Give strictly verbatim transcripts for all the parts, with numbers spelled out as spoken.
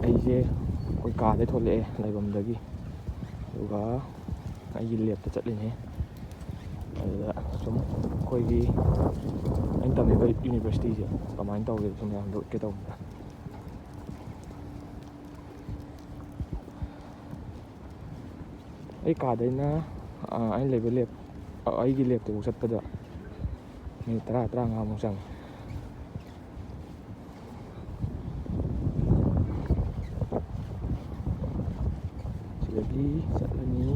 ꯑꯩꯁꯦ ꯑꯩꯈꯣꯏ ꯀꯥꯗꯩ ꯊꯣꯛꯂꯛꯑꯦ ꯂꯩꯐꯝꯗꯒꯤ, ꯑꯗꯨꯒ ꯑꯩꯒꯤ ꯂꯦꯞꯇ ꯆꯠꯂꯤꯅꯦ꯫ ꯑꯗꯨꯗ ꯁꯨꯝ ꯑꯩꯈꯣꯏꯒꯤ ꯑꯩꯅ ꯇꯝꯃꯤꯕ ꯌꯨꯅꯤꯚꯔꯁꯤꯇꯤꯁꯦ ꯀꯃꯥꯏꯅ ꯇꯧꯒꯦ ꯁꯨꯝ ꯃꯌꯥꯝꯗ ꯎꯠꯀꯦ ꯇꯧꯕꯅꯤꯗ꯫ ꯑꯩ ꯀꯥꯗꯩꯅ, ꯑ, ꯑꯩꯅ ꯂꯩꯕ ꯂꯦꯞ, ꯑ, ꯑꯩꯒꯤ ꯂꯦꯞꯇꯨꯐꯥꯎ ꯆꯠꯄꯗ ꯃꯤꯅꯤꯠ ꯇꯔꯥ, ꯇꯔꯥꯃꯉꯥꯃꯨꯛ ꯆꯪꯉꯤ꯫ ꯁꯤꯗꯒꯤ ꯆꯠꯂꯅꯤ꯫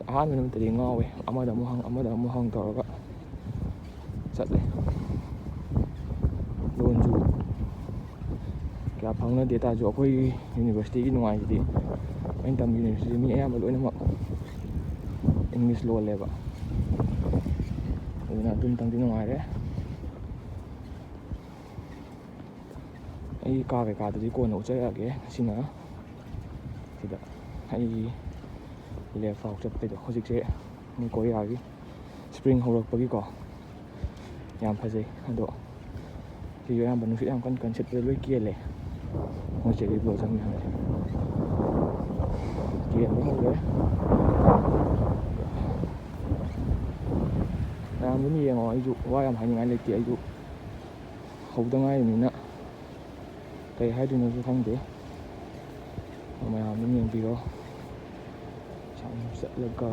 ꯑꯍꯥꯟꯕ ꯅꯨꯃꯤꯠꯇꯗꯤ ꯉꯥꯎꯋꯦ, ꯑꯃꯗ ꯑꯃꯨꯛ ꯍꯪ, ꯑꯃꯗ ꯑꯃꯨꯛ ꯍꯪ ꯇꯧꯔꯒ ꯆꯠꯂꯦ꯫ ꯂꯣꯟꯁꯨ ꯀꯌꯥ ꯐꯥꯎꯅꯗꯦ ꯇꯥꯔꯁꯨ, ꯑꯩꯈꯣꯏꯒꯤ ꯌꯨꯅꯤꯚꯔꯁꯤꯇꯤꯒꯤ ꯅꯨꯡꯉꯥꯏꯁꯤꯗꯤ, ꯑꯩꯅ ꯇꯝꯕ ꯌꯨꯅꯤꯚꯔꯁꯤꯇꯤ ꯃꯤ ꯑꯌꯥꯝꯕ ꯂꯣꯏꯅꯃꯛ ꯏꯪꯂꯤꯁ ꯂꯣꯜꯂꯦꯕ, ꯑꯗꯨꯅ ꯑꯗꯨꯝꯇꯪꯗꯤ ꯅꯨꯡꯉꯥꯏꯔꯦ꯫ ꯑꯩ ꯀꯥ ꯀꯩꯀꯥꯗꯨꯗꯤ ꯀꯣꯟꯅ ꯎꯠꯆꯔꯛꯑꯒꯦ꯫ ꯁꯤꯅ ꯁꯤꯗ ꯑꯩꯒꯤ ꯂꯦꯞ ꯐꯥꯎ ꯆꯠꯄꯩꯗꯣ꯫ ꯍꯧꯖꯤꯛꯁꯦ ꯃꯣꯏ ꯀꯣꯔꯤꯌꯥꯒꯤ ꯁ꯭ꯄ꯭ꯔꯤꯡ ꯍꯧꯔꯛꯄꯒꯤꯀꯣ ꯌꯥꯝ ꯐꯖꯩ꯫ ꯑꯗꯣ ꯁꯤꯁꯨ ꯑꯌꯥꯝꯕ ꯅꯨꯡꯁꯤꯠ ꯌꯥꯝ ꯀꯟ ꯀꯟ ꯁꯤꯠꯄꯗ ꯂꯣꯏ ꯀꯦꯜꯂꯦ, ꯃꯣꯏ ꯆꯦꯔꯤ ꯕ꯭ꯂꯣꯁꯝ ꯃꯌꯥꯝꯁꯦ ꯀꯦꯟꯕ ꯍꯧꯔꯦ꯫ ꯃꯌꯥꯝ ꯑꯗꯨꯝ ꯌꯦꯡꯉꯣ, ꯑꯩꯁꯨ ꯋꯥ ꯌꯥꯝ ꯍꯥꯏꯅꯤꯡꯉꯥꯏ ꯂꯩꯇꯦ꯫ ꯑꯩꯁꯨ ꯍꯧꯗ ꯉꯥꯏꯔꯤꯕꯅꯤꯅ ꯀꯩ ꯍꯥꯏꯗꯣꯏꯅꯣꯁꯨ ꯈꯪꯗꯦ꯫ ꯃꯌꯥꯝ ꯑꯗꯨꯝ ꯌꯦꯡꯕꯤꯔꯣ꯫ ꯁꯨꯃꯥꯏꯅ ꯆꯠꯂꯒ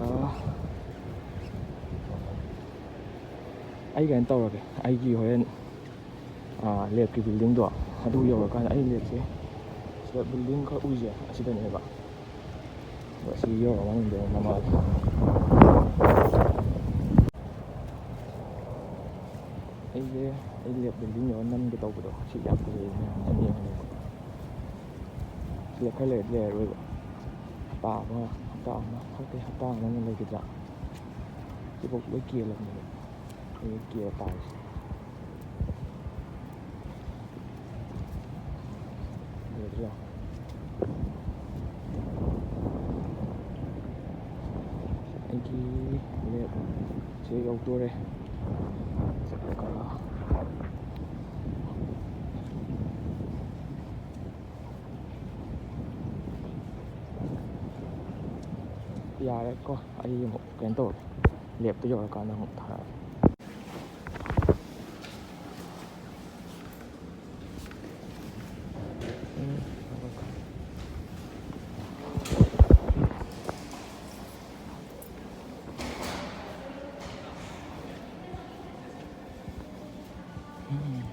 ꯑꯩ ꯀꯩꯅꯣ ꯇꯧꯔꯒꯦ, ꯑꯩꯒꯤ ꯍꯣꯔꯦꯟ, ꯑꯥ, ꯂꯦꯞꯀꯤ ꯕꯤꯜꯗꯤꯡꯗꯣ ꯑꯗꯨ ꯌꯧꯔꯀꯥꯟꯗ, ꯑꯩ ꯂꯦꯞꯁꯦ ꯁꯤꯗ ꯕꯤꯜꯗꯤꯡ ꯈꯔ ꯎꯏꯁꯦ ꯑꯁꯤꯗꯅꯦꯕ꯫ ꯑꯗꯣ ꯑꯁꯤ ꯌꯧꯔ ꯃꯅꯨꯡꯗ ꯑꯃꯨꯛ ꯅꯝꯃꯛꯑꯒꯦ꯫ ꯑꯩꯁꯦ ꯑꯩ ꯂꯦꯞ ꯕꯤꯜꯗꯤꯡ ꯌꯧꯔ ꯅꯝꯒꯦ ꯇꯧꯕꯗꯣ ꯁꯤ ꯌꯥꯝ ꯐꯖꯩ ꯃꯌꯥꯝ ꯆꯪꯉꯦ ꯍꯥꯏꯅꯦꯕ꯫ ꯁꯤꯗ ꯈꯔ ꯂꯩꯔꯗꯤ ꯂꯩꯔꯔꯣꯏꯕ꯫ ꯍꯞꯇꯥ ꯑꯃ, ꯍꯞꯇꯥ ꯑꯃ ꯈꯛꯇꯦ, ꯍꯞꯇꯥ ꯑꯃꯃꯨꯛ ꯂꯩꯒꯗ꯭ꯔꯥ? ꯁꯤꯐꯥꯎ ꯂꯣꯏ ꯀꯦꯜꯂꯕꯅꯦꯕ꯫ ꯂꯣꯏ ꯀꯦꯜꯂ ꯇꯥꯔꯤꯁꯦ꯫ ꯂꯣꯏꯗ꯭ꯔꯣ? ꯑꯩꯒꯤ ꯂꯦꯞꯁꯦ ꯌꯧꯗꯣꯔꯦ꯫ ꯆꯠꯂꯒ ꯌꯥꯔꯦꯀꯣ, ꯑꯩ ꯑꯃꯨꯛ ꯀꯩꯅꯣ ꯇꯧꯔꯦ, ꯂꯦꯞꯇ ꯌꯧꯔꯀꯥꯟꯗ ꯑꯃꯨꯛ ꯊꯥꯔꯛꯑꯒꯦ꯫ ꯎꯝ꯫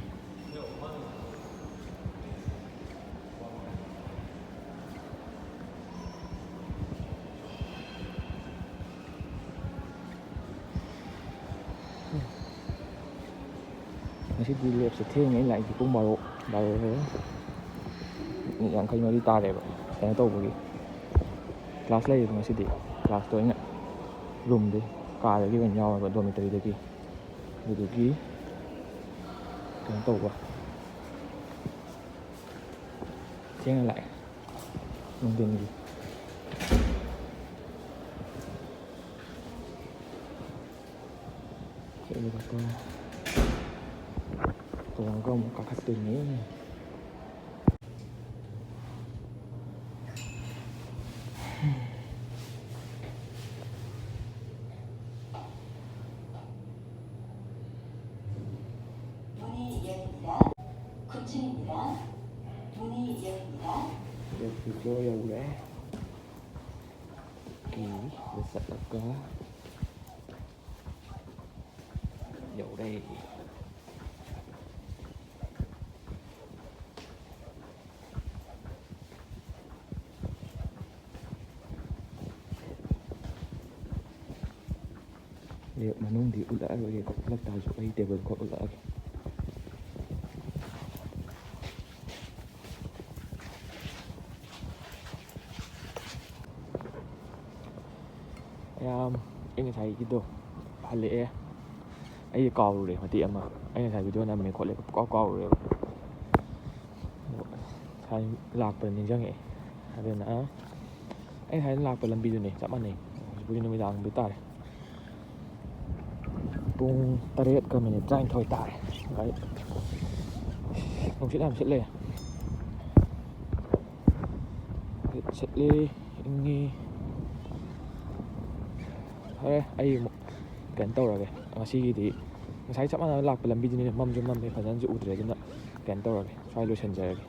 ꯉꯁꯤꯗꯤ ꯂꯦꯞꯁꯦ ꯊꯦꯡꯉꯦ, ꯑꯩꯅ ꯂꯥꯛꯏꯁꯦ ꯄꯨꯡ ꯕꯥꯔꯣ, ꯕꯥꯔꯣ ꯌꯥꯡꯈꯩ ꯃꯔꯤ ꯇꯥꯔꯦꯕ꯫ ꯀꯩꯅꯣ ꯇꯧꯕꯒꯤ ꯀ꯭ꯂꯥꯁ ꯂꯩꯌꯦꯕ ꯉꯁꯤꯗꯤ꯫ ꯀ꯭ꯂꯥꯁꯇꯣ ꯑꯩꯅ ꯔꯨꯝꯗꯩ, ꯀꯥꯗꯒꯤ ꯑꯣꯏꯅ ꯌꯥꯎꯔꯕ, ꯗꯣꯔꯃꯤꯇꯔꯤꯗꯒꯤ꯫ ꯑꯗꯨꯗꯨꯒꯤ ꯀꯩꯅꯣ ꯇꯧꯕ, ꯊꯦꯡꯅ ꯂꯥꯛꯑꯦ ꯅꯨꯡꯊꯤꯟꯒꯤ꯫ ꯆꯠꯂꯒꯀꯣ, ꯇꯣꯡꯉꯒ ꯑꯃꯨꯛ ꯀꯥꯈꯠꯇꯣꯏꯅꯦ꯫ 문이 열립니다. 군 층입니다. 문이 열립니다. 여기로 여기에. 이, ꯆꯠꯂꯒ ꯌꯧꯔꯦ꯫ ꯂꯦꯞ ꯃꯅꯨꯡꯗꯤ ꯎꯠꯂꯛꯑꯔꯣꯏꯒꯦꯀꯣ, ꯎꯠꯂꯛ ꯇꯥꯔꯁꯨ ꯑꯩ ꯇꯦꯕꯜ ꯀ꯭ꯂꯣꯠ ꯎꯠꯂꯛꯑꯒꯦ꯫ ꯃꯌꯥꯝ, ꯑꯩ ꯉꯁꯥꯏꯒꯤꯗꯣ ꯍꯜꯂꯛꯑꯦ꯫ ꯑꯩ ꯀꯥꯎꯔꯨꯔꯦ ꯃꯇꯦꯛ ꯑꯃ꯫ ꯑꯩ ꯉꯁꯥꯏ ꯚꯤꯗꯤꯑꯣ ꯅꯝꯃꯦ ꯈꯣꯠꯂꯦ ꯄꯨꯡꯀꯥꯎ ꯀꯥꯎꯔꯨꯔꯦꯕ꯫ ꯑꯗꯣ ꯉꯁꯥꯏ ꯂꯥꯛꯄꯗ ꯅꯤꯡꯁꯤꯡꯉꯛꯑꯦ꯫ ꯑꯗꯨꯅ ꯑꯩ ꯉꯁꯥꯏ ꯂꯥꯛꯄ ꯂꯝꯕꯤꯗꯨꯅꯦ, ꯆꯞ ꯃꯥꯟꯅꯩ꯫ ꯍꯧꯖꯤꯛꯄꯨꯗꯤ ꯅꯨꯃꯤꯗꯥꯡꯗꯤ ꯇꯥꯔꯦ꯫ ꯄꯨꯡ ꯇꯔꯦꯠꯀ ꯃꯤꯅꯤꯠ ꯇꯔꯥꯅꯤꯊꯣꯏ ꯇꯥꯔꯦ꯫ ꯒꯥꯔꯤ ꯅꯨꯡꯁꯤꯠ ꯌꯥꯝ ꯁꯤꯠꯂꯦ꯫ ꯅꯨꯡꯁꯤꯠ ꯁꯤꯠꯂꯤ, ꯏꯪꯉꯤ꯫ ꯐꯔꯦ, ꯑꯩ ꯑꯃꯨꯛ ꯀꯩꯅꯣ ꯇꯧꯔꯒꯦ꯫ ꯉꯁꯤꯒꯤꯗꯤ ꯉꯁꯥꯏ ꯆꯞ ꯃꯥꯟꯅꯅ ꯂꯥꯛꯄ ꯂꯝꯕꯤꯗꯨꯅꯤꯅ ꯃꯝꯁꯨ ꯃꯝꯃꯦ, ꯐꯖꯅꯁꯨ ꯎꯗ꯭ꯔꯦ꯫ ꯑꯗꯨꯅ ꯀꯩꯅꯣ ꯇꯧꯔꯒꯦ, ꯁ꯭ꯋꯥꯏ ꯂꯣꯏꯁꯤꯟꯖꯔꯒꯦ꯫